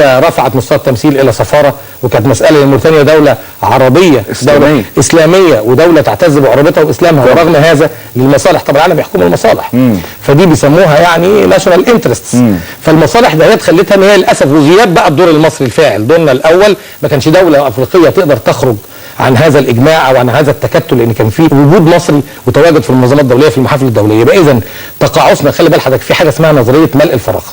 رفعت مستوى التمثيل الى سفارة، وكانت مسالة ان موريتانيا دولة عربية إسلامية. دولة اسلامية ودولة تعتز بعربتها واسلامها، ورغم هذا للمصالح، طبعا العالم يحكم المصالح، فدي بيسموها يعني national interests. فالمصالح دهيت خلتها ان هي للاسف، وغياب بقى الدور المصري الفاعل، دورنا الاول ما كانش دولة افريقية تقدر تخرج عن هذا الاجماع او عن هذا التكتل، لان كان في وجود مصري وتواجد في المنظمات الدولية في المحافل الدولية. يبقى اذا تقاعسنا، خلي بال حضرتك في حاجة اسمها نظرية ملء الفراغ.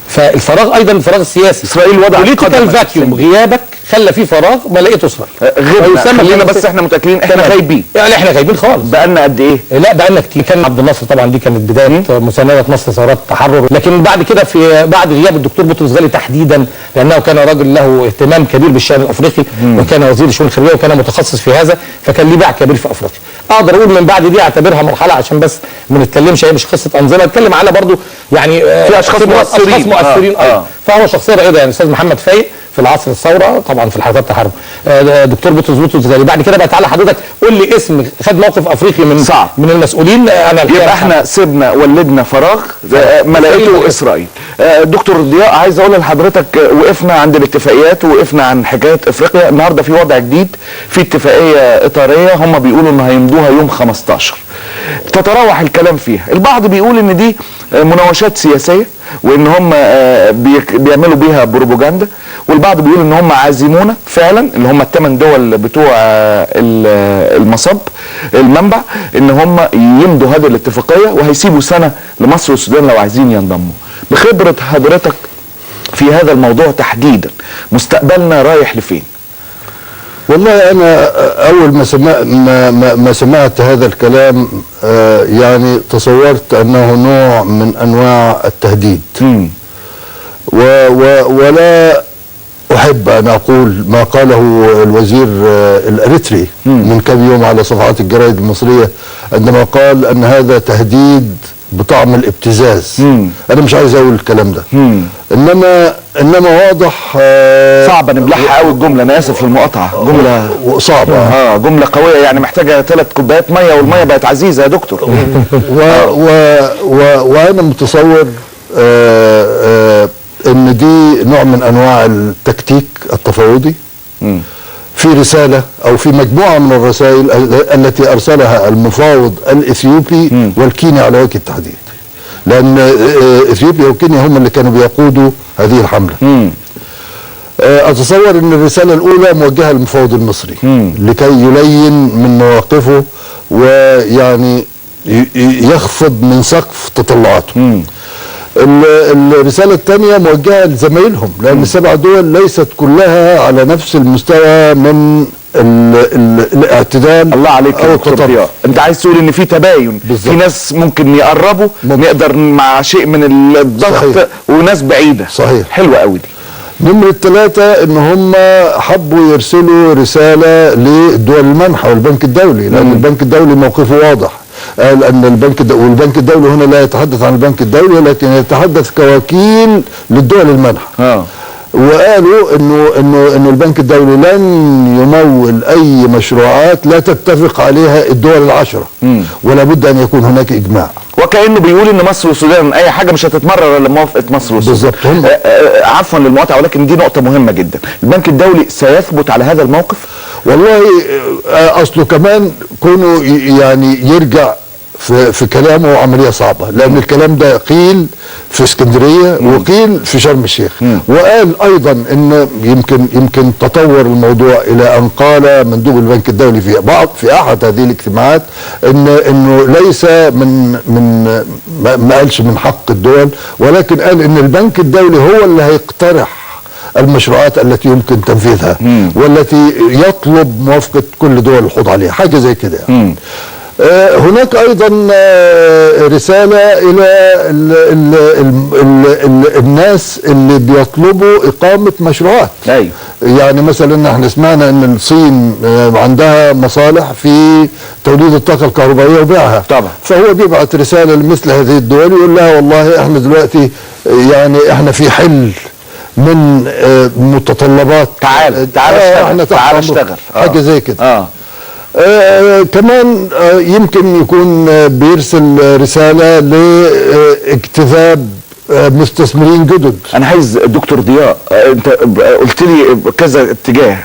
فالفراغ ايضا الفراغ السياسي، اسرائيل وضعت political قدمها. vacuum، غيابك خلى في فراغ ملئته اسرائيل. غبنا، فيسمى خلينا في بس احنا متاكدين احنا تمام. غايبين. يعني احنا غايبين خالص. بقالنا قد ايه؟ لا بقالنا كتير. كان عبد الناصر طبعا دي كانت بداية مساندة مصر ثورات التحرر، لكن بعد كده في بعد غياب الدكتور بطرس غالي تحديدا، لانه كان راجل له اهتمام كبير بالشان الافريقي وكان وزير الشؤون الخارجية وكان متخصص في هذا، فكان ليه باع كبير في افريقيا. اقدر اقول من بعد دي اعتبرها مرحلة، عشان بس ما نتكلمش هي مش قصة انظمة، نتكلم على برضو يعني في أشخاص خبرات، مؤثرين. اشخاص مؤثرين. فهو شخصية رائدة، يعني الاستاذ محمد فايق في العصر الثورة طبعا في الحركات التحرر، دكتور بطرس غالي. بعد كده بقى تعالى حضرتك قول لي اسم خد موقف افريقي من صعب. من المسؤولين. انا الحقيقة يبقى احنا سيبنا ولدنا فراغ ملأته اسرائيل. دكتور ضياء، عايز اقول لحضرتك وقفنا عند الاتفاقيات ووقفنا عن حكاية افريقيا. النهارده في وضع جديد، في اتفاقية اطاريه هم بيقولوا ان هيمضوها يوم 15، تتراوح الكلام فيها. البعض بيقول ان دي مناوشات سياسية وان هم بيعملوا بيها بروباجندا، والبعض بيقول ان هم عازمونا فعلا، اللي هم الثمان دول بتوع المصب المنبع، ان هم يمضوا هذه الاتفاقية وهيسيبوا سنة لمصر والسودان لو عايزين ينضموا. بخبره حضرتك في هذا الموضوع تحديدا، مستقبلنا رايح لفين؟ والله انا اول ما سمع ما, ما, ما سمعت هذا الكلام يعني تصورت انه نوع من انواع التهديد، و و ولا احب ان اقول ما قاله الوزير الاريتري من كم يوم على صفحات الجرائد المصرية، عندما قال ان هذا تهديد بطعم الابتزاز. انا مش عايز اقول الكلام ده، انما واضح. صعبة نبلعها قوي الجملة، انا اسف للمقاطعه، جملة صعبة، جملة قوية، يعني محتاجه 3 كوبايات مية، والمية بقت عزيزه يا دكتور. و و و وانا متصور ان دي نوع من انواع التكتيك التفاوضي. في رسالة او في مجموعة من الرسائل التي ارسلها المفاوض الاثيوبي والكيني على وجه التحديد، لان اثيوبيا وكينيا هم اللي كانوا بيقودوا هذه الحملة. اتصور ان الرسالة الاولى موجهة للمفاوض المصري لكي يلين من مواقفه ويعني يخفض من سقف تطلعاته. الرسالة الثانية موجهة لزمايلهم، لأن السبع دول ليست كلها على نفس المستوى من الاعتدال. الله عليك يا دكتور ضياء، انت عايز تقول ان في تباين، في ناس ممكن يقربوا، نقدر مع شيء من الضغط. صحيح. وناس بعيدة. صحيح. حلوة قوي دي. نمرة 3 ان هم حبوا يرسلوا رسالة للدول المنحة والبنك الدولي، لأن البنك الدولي موقفه واضح. قال ان البنك الدولي، والبنك الدولي هنا لا يتحدث عن البنك الدولي ولكن يتحدث كوكيل للدول المنحة. وقالوا انه انه انه البنك الدولي لن يمول اي مشروعات لا تتفق عليها الدول العشرة، ولا بد ان يكون هناك اجماع. وكانه بيقول ان مصر والسودان اي حاجة مش هتتمرر الا موافقة مصر والسودان. بالظبط. هم عفوا للمقاطعه، ولكن دي نقطة مهمة جدا. البنك الدولي سيثبت على هذا الموقف؟ والله اصله كمان كونه يعني يرجع في كلامه عملية صعبة، لان الكلام ده قيل في اسكندرية وقيل في شرم الشيخ. وقال ايضا ان يمكن تطور الموضوع الى ان قال مندوب البنك الدولي في احد هذه الاجتماعات انه ليس من من ما قالش من حق الدول، ولكن قال ان البنك الدولي هو اللي هيقترح المشروعات التي يمكن تنفيذها والتي يطلب موافقة كل دول الحوض عليها، حاجة زي كده يعني. هناك ايضا رسالة الى ال ال ال ال الناس اللي بيطلبوا اقامه مشروعات. أيوه. يعني مثلا احنا سمعنا ان الصين عندها مصالح في توليد الطاقة الكهربائية وبيعها. طبعا. فهو بيبعت رسالة لمثل هذه الدول يقول لها والله احنا دلوقتي يعني احنا في حل من متطلبات، تعال تعال اشتغل، تعال اشتغل، حاجة زي كده. كمان يمكن يكون بيرسل رسالة لاجتذاب مستثمرين جدد. انا عايز دكتور ضياء، انت قلت لي كذا اتجاه،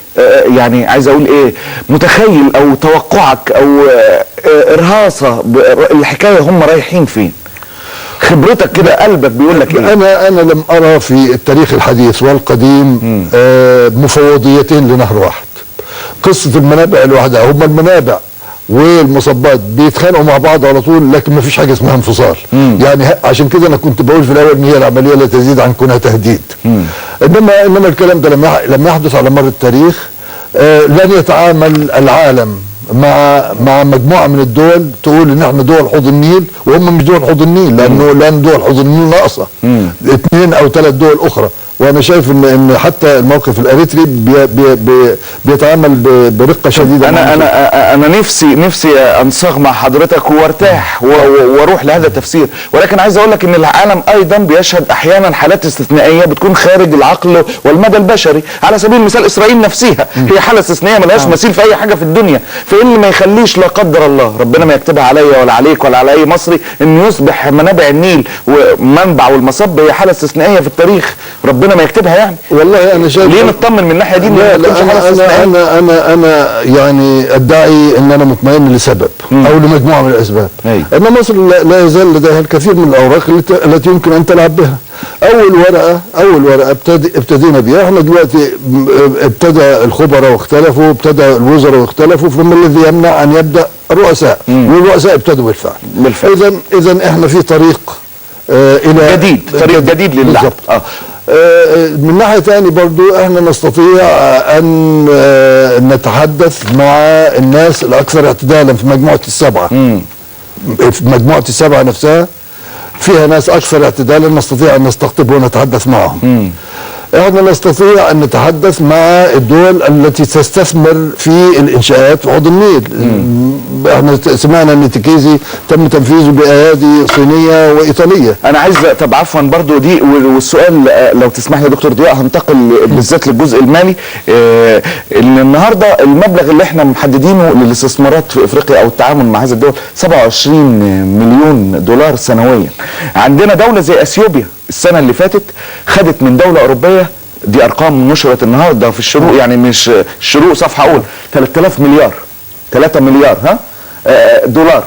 يعني عايز اقول ايه، متخيل او توقعك او ارهاصه الحكاية هم رايحين فين؟ خبرتك كده قلبك بيقول لك ايه؟ انا لم ارى في التاريخ الحديث والقديم مفوضيتين لنهر واحد. قصة المنابع لوحدها، هم المنابع والمصبات بيتخانقوا مع بعض على طول، لكن ما فيش حاجة اسمها انفصال. يعني عشان كده انا كنت بقول في الاول ان هي العملية لا تزيد عن كونها تهديد. انما الكلام ده لم يحدث على مر التاريخ. لن يتعامل العالم مع مجموعة من الدول تقول ان احنا دول حوض النيل وهم مش دول حوض النيل، لان دول حوض النيل ناقصه 2 أو 3 دول اخرى. وانا شايف ان حتى الموقف الاريتري بي بي بي بيتعامل برقه شديدة. انا انا انا نفسي انصاغ مع حضرتك وارتاح واروح لهذا التفسير، ولكن عايز اقول لك ان العالم ايضا بيشهد احيانا حالات استثنائية بتكون خارج العقل والمدى البشري. على سبيل المثال اسرائيل نفسها هي حاله استثنائية ملهاش مثيل في اي حاجة في الدنيا، فايه اللي ما يخليش لا قدر الله، ربنا ما يكتبها عليا ولا عليك ولا على اي مصري، ان يصبح منابع النيل ومنبع والمصب هي حاله استثنائية في التاريخ، ربنا ما يكتبها يعني. والله انا شايف ليه نطمن من الناحية دي؟ لا لا، انا انا انا انا يعني ادعي ان انا مطمئن لسبب او لمجموعة من الاسباب. ان مصر لا يزال لديها الكثير من الاوراق التي يمكن ان تلعب بها. اول ورقة ابتدينا بها احنا دلوقتي، ابتدى الخبراء واختلفوا، ابتدى الوزراء واختلفوا، فما الذي يمنع ان يبدا الرؤساء؟ والرؤساء ابتدوا بالفعل. اذا احنا في طريق الى جديد، طريق جديد للعب. من ناحية تاني برضو احنا نستطيع ان نتحدث مع الناس الاكثر اعتدالا في مجموعة السبعة. في مجموعة السبعة نفسها فيها ناس اكثر اعتدالا نستطيع ان نستقطب ونتحدث معهم. احنا نستطيع ان نتحدث مع الدول التي تستثمر في الانشاءات في حوض النيل. احنا سمعنا ان تكيزي تم تنفيذه بايادي صينية وايطاليه. انا عايز، طب عفوا برضو دي والسؤال لو تسمح لي يا دكتور ضياء، هنتقل بالذات للجزء المالي. ان النهارده المبلغ اللي احنا محددينه للاستثمارات في افريقيا او التعامل مع هذه الدول 27 مليون دولار سنويا. عندنا دولة زي اثيوبيا السنة اللي فاتت خدت من دولة اوروبية، دي ارقام نشرت النهارده في الشروق، يعني مش الشروق صفحة اولى، 3000 مليار، 3 مليار دولار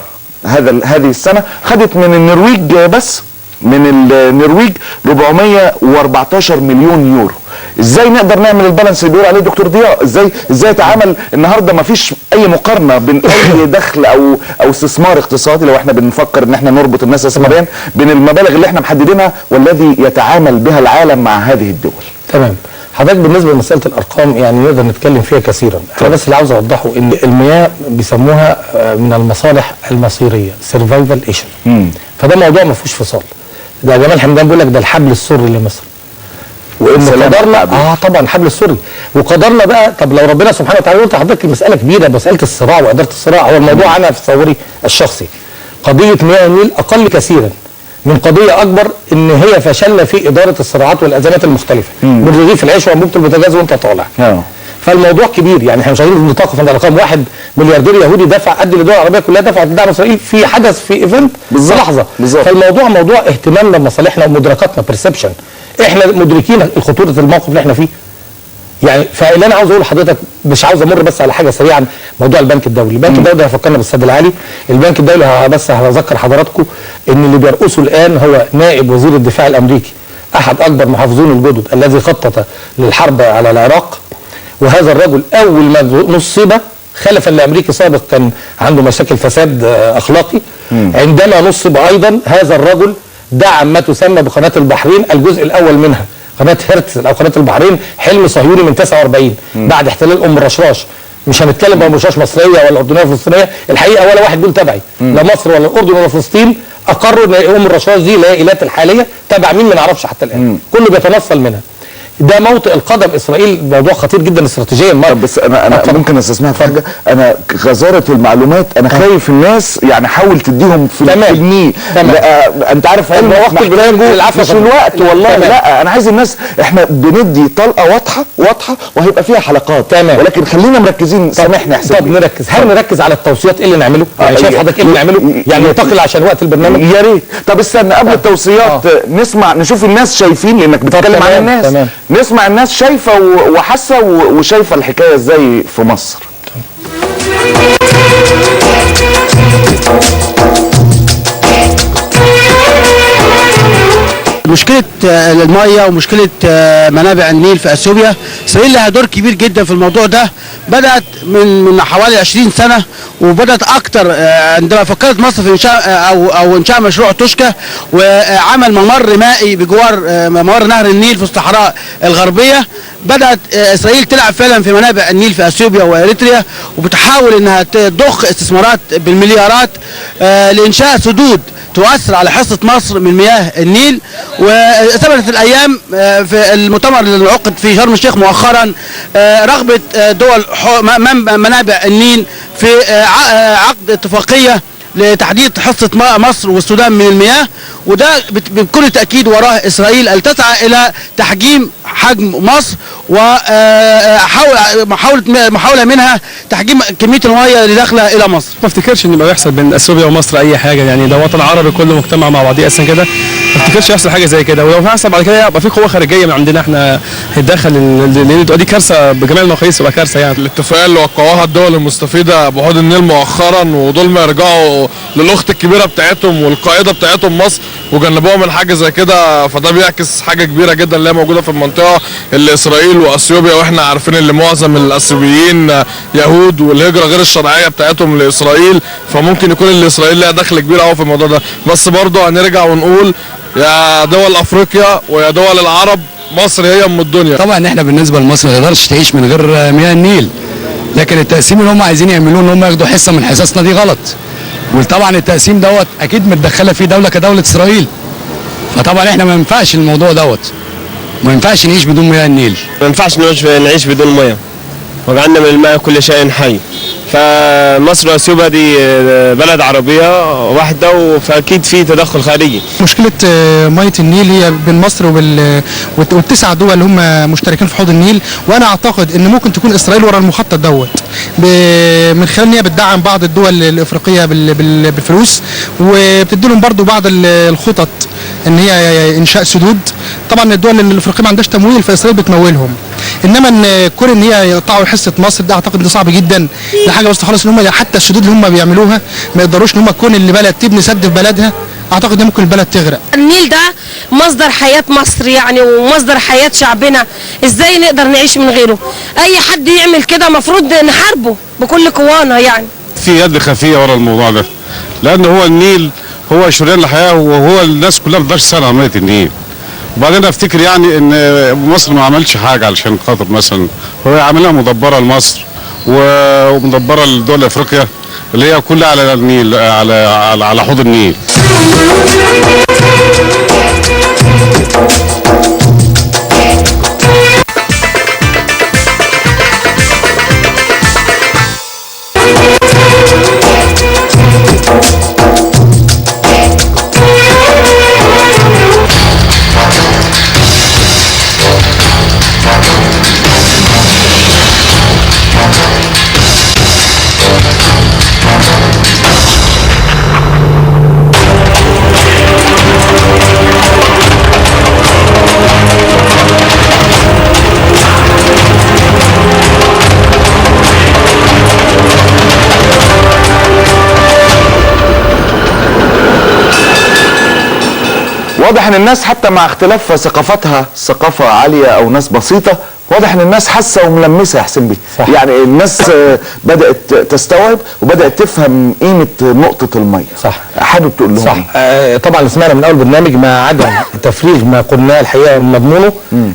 هذه السنة. خدت من النرويج، بس من النرويج 414 مليون يورو. ازاي نقدر نعمل ال balance اللي بيقول عليه دكتور ضياء؟ ازاي يتعامل النهارده؟ ما فيش اي مقارنة بين اي دخل او استثمار اقتصادي، لو احنا بنفكر ان احنا نربط الناس استثماريا بين المبالغ اللي احنا محددينها والذي يتعامل بها العالم مع هذه الدول. تمام. حضرتك بالنسبة لمسالة الارقام يعني نقدر نتكلم فيها كثيرا. انا بس اللي عاوز اوضحه ان المياه بيسموها من المصالح المصيريه، survival issue. فده موضوع ما فيهوش فصال. ده جمال حمدان بيقول لك ده الحبل السري لمصر. وان قدرنا طبعا الحبل السري، وقدرنا بقى. طب لو ربنا سبحانه وتعالى، قلت لحضرتك المسالة كبيرة، مسالة الصراع واداره الصراع، هو الموضوع انا في تصوري الشخصي قضية مياه النيل اقل كثيرا من قضية اكبر، ان هي فشلنا في ادارة الصراعات والازمات المختلفة من رغيف العيش وانبوبه البوتاجاز وانت طالع. فالموضوع كبير، يعني احنا مش عايزين نتوقف عند ارقام. واحد ملياردير يهودي دفع قد الدول العربية كلها دفعت لدعم اسرائيل في حدث في event في لحظة. فالموضوع موضوع اهتمامنا بمصالحنا ومدركاتنا، perception، احنا مدركين خطورة الموقف اللي احنا فيه. يعني فاللي انا عاوز اقوله لحضرتك، مش عاوز امر بس على حاجة سريعا، موضوع البنك الدولي. البنك الدولي هيفكرنا بالسد العالي. البنك الدولي بس هذكر حضراتكم ان اللي بيرقصه الان هو نائب وزير الدفاع الامريكي، احد اكبر محافظون الجدد الذي خطط للحرب على العراق. وهذا الرجل اول ما نصب خلفا لامريكي سابق كان عنده مشاكل فساد اخلاقي، عندما نصب ايضا هذا الرجل دعم ما تسمى بقناه البحرين، الجزء الاول منها قناة هرتزل او قناة البحرين، حلم صهيوني من 49 بعد احتلال ام الرشراش. مش هنتكلم بقى ام الرشراش مصرية ولا اردنية فلسطينية، الحقيقة ولا واحد دول تبعي، لا مصر ولا الاردن ولا فلسطين اقروا ان ام الرشراش دي اللي هي ايلات الحالية تبع مين ما نعرفش حتى الان، كله بيتنصل منها. ده موطئ القدم اسرائيل، موضوع خطير جدا استراتيجيا. طب بس انا ممكن استسمح في حاجة؟ انا غزارة المعلومات انا خايف الناس يعني حاول تديهم في الجنيه. لا انت عارف علم وقت محتاجه مش الوقت والله. تمام. لا انا عايز الناس، احنا بندي طلقه واضحة واضحة وهيبقى فيها حلقات. تمام. ولكن خلينا مركزين. سامحني يا حسين. طب نركز، هل نركز على التوصيات؟ ايه اللي نعمله؟ يعني شايف حضرتك ايه اللي نعمله؟ يعني ننتقل عشان وقت البرنامج. يا ريت. طب استنى قبل التوصيات نسمع، نشوف الناس شايفين، لانك بتتكلم عن الناس. تمام. نسمع الناس شايفه وحاسه وشايفه الحكاية ازاي في مصر. مشكلة المية ومشكلة منابع النيل في اثيوبيا، اسرائيل لها دور كبير جدا في الموضوع ده. بدات من حوالي 20 سنة، وبدات اكتر عندما فكرت مصر في انشاء او انشاء مشروع توشكا وعمل ممر مائي بجوار ممر نهر النيل في الصحراء الغربية. بدات اسرائيل تلعب فعلا في منابع النيل في اثيوبيا واريتريا، وبتحاول انها تضخ استثمارات بالمليارات لانشاء سدود تؤثر على حصة مصر من مياه النيل. وثبتت الأيام في المؤتمر اللي عقد في شرم الشيخ مؤخرا رغبة دول منابع النيل في عقد اتفاقية لتحديد حصة مصر والسودان من المياه، وده بكل تأكيد وراه إسرائيل اللي تسعى إلى تحجيم حجم مصر ومحاولة منها تحجيم كمية المياه اللي داخلة إلى مصر. ما افتكرش إن بقى يحصل بين أثيوبيا ومصر أي حاجة، يعني ده وطن عربي كله مجتمع مع بعضيه أصلا كده، ما افتكرش يحصل حاجة زي كده. ولو حصل بعد كده يبقى في قوة خارجية من عندنا احنا هتدخل، لأن دي كارثة بجميع المقاييس، تبقى كارثة يعني. الاتفاقية اللي وقعوها الدول المستفيدة بحوض النيل مؤخرا، ودول ما يرجعوا للأخت الكبيرة بتاعتهم والقائدة بتاعتهم مصر وجنبوها من حاجة زي كده، فده بيعكس حاجة كبيرة جدا اللي هي موجودة في المنطقة اللي إسرائيل وأثيوبيا، وإحنا عارفين اللي معظم الأثيوبيين يهود والهجرة غير الشرعية بتاعتهم لإسرائيل، فممكن يكون اللي إسرائيل لها دخل كبير قوي في الموضوع ده. بس برضه هنرجع ونقول يا دول أفريقيا ويا دول العرب، مصر هي أم الدنيا. طبعا إحنا بالنسبة لمصر ما تقدرش تعيش من غير مياه النيل، لكن التقسيم اللي هم عايزين يعملوه ان هم ياخدوا حصة من حصصنا دي غلط. وطبعا التقسيم دوت اكيد متدخله فيه دولة كدولة اسرائيل، فطبعا احنا ما ينفعش الموضوع دوت، ما ينفعش نعيش بدون مياه النيل. ما ينفعش نعيش بدون مياه، وجعلنا من الماء كل شيء حي. فمصر واثيوبيا دي بلد عربية واحدة، فاكيد في تدخل خارجي. مشكلة مية النيل هي بين مصر والتسع دول اللي هم مشتركين في حوض النيل، وانا اعتقد ان ممكن تكون اسرائيل ورا المخطط دوت من خلال ان هي بتدعم بعض الدول الافريقية بالفلوس، وبتدي لهم برضو بعض الخطط ان هي انشاء سدود. طبعا الدول الافريقية ما عندهاش تمويل، فاسرائيل بتمولهم. انما ان كون ان هي يقطعوا حصة مصر ده اعتقد ده صعب جدا، ده حاجة بس خالص. ان هم حتى السدود اللي هم بيعملوها ما يقدروش ان هم كون اللي بلد تبني سد في بلدها، اعتقد ان ممكن البلد تغرق. النيل ده مصدر حياة مصر يعني، ومصدر حياة شعبنا، ازاي نقدر نعيش من غيره؟ اي حد يعمل كده المفروض نحاربه بكل قوانا يعني. في يد خفيه ورا الموضوع ده، لان هو النيل هو شريان الحياة، وهو الناس كلها ما تقدرش تستغنى عن مية النيل. وبعدين افتكر يعني ان مصر ما عملتش حاجة علشان خاطر مثلا، هو عاملها مدبره لمصر ومدبره لدول افريقيا اللي هي كلها على النيل، على على, على حوض النيل. واضح ان الناس حتى مع اختلاف ثقافتها، ثقافة عالية او ناس بسيطة، واضح ان الناس حاسة وملمسة يا حسين بيه. يعني الناس بدأت تستوعب وبدأت تفهم قيمة نقطة المية. صح. حابب تقول لهم؟ صح. طبعا اللي سمعنا من اول برنامج ما عدا تفريغ ما قلناه الحقيقة مضمونه.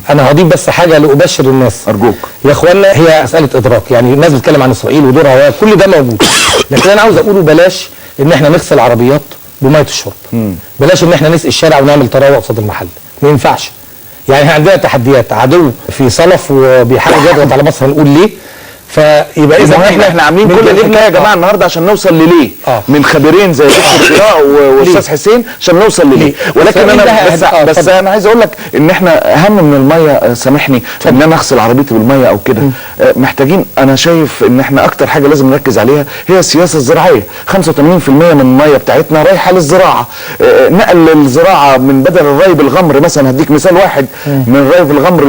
انا هضيف بس حاجة لأبشر الناس. ارجوك. يا اخوانا، هي مسألة ادراك، يعني الناس بتتكلم عن اسرائيل ودورها، كل ده موجود، لكن انا عاوز اقوله بلاش ان احنا نغسل عربيات بميه الشرب. بلاش ان احنا نسقي الشارع ونعمل تروق قصاد المحل، ما ينفعش. يعني احنا عندنا تحديات، عدو في صلف وبيحاول يضغط على مصر، هنقول ليه؟ فيبقى اذا احنا عاملين من كل جانبنا الحكاية يا جماعة النهارده عشان نوصل لليه من خبيرين زي دكتور ضياء واستاذ حسين عشان نوصل لليه. ولكن إسرائيل انا لها بس, بس اتفضل. انا عايز اقول لك ان احنا اهم من المية، سامحني، ان انا اغسل عربيتي بالمية او كده، محتاجين. انا شايف ان احنا اكتر حاجة لازم نركز عليها هي السياسة الزراعية. 85% من المية بتاعتنا رايحة للزراعة. نقل الزراعة من بدل الري بالغمر مثلا، هديك مثال واحد، من الري بالغمر